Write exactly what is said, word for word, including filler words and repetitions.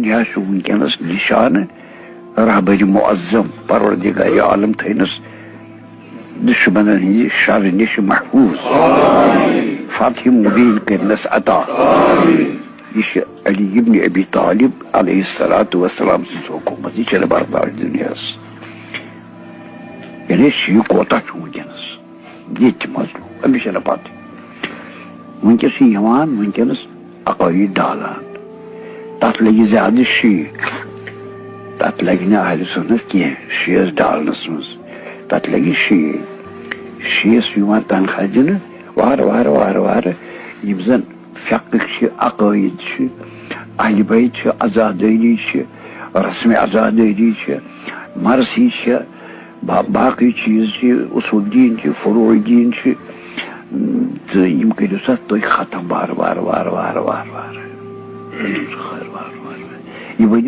یہِ حظ چھُ وٕنکیٚنَس نِشانہٕ رہبر معظم پروردگار عالم تھٲینَس دُشمنن ہٕنٛزِ شرٕ نِش محفوظ، فتح مبین کٔرنَس عطا۔ یہِ چھِ علی ابن ابی طالب علیہ الصلوۃ والسلام سٕنٛز حکوٗمت، یہِ چھَنہٕ برداش دُنیاہَس۔ یعنی شیعہ کوتاہ چھُ وٕنکیٚنَس ییٚتہِ مظلوم، أمِس چھَنہٕ پَتہٕ۔ وٕنکیٚس چھِ یِوان وٕنکیٚنَس عقٲیِد ڈالان، تَتھ لَگہِ زیادٕ شیٖٹ، تَتھ لَگہِ نہٕ اہلِ سُنت کینٛہہ شیٖس ڈالنَس منٛز، تَتھ لَگہِ شیٖٹ۔ شیٖس چھُ یِوان تنخواہ دِنہٕ وارٕ وارٕ وارٕ وارٕ، یِم زَن فقہ چھِ، عقٲیِد چھِ، اہلِ بیت چھِ، عزادٲری چھِ، رسمِ عزادٲری چھِ، مرثی چھِ، با-، باقٕے چیٖز چھِ، اصوٗل دیٖن چھِ، فروع دیٖن چھِ، تہٕ یِم کٔرِو سا تُہۍ ختم وارٕ وارٕ وارٕ وارٕ وارٕ وارٕ۔ وارٕ وارٕ وارٕ۔ یہِ ؤنِو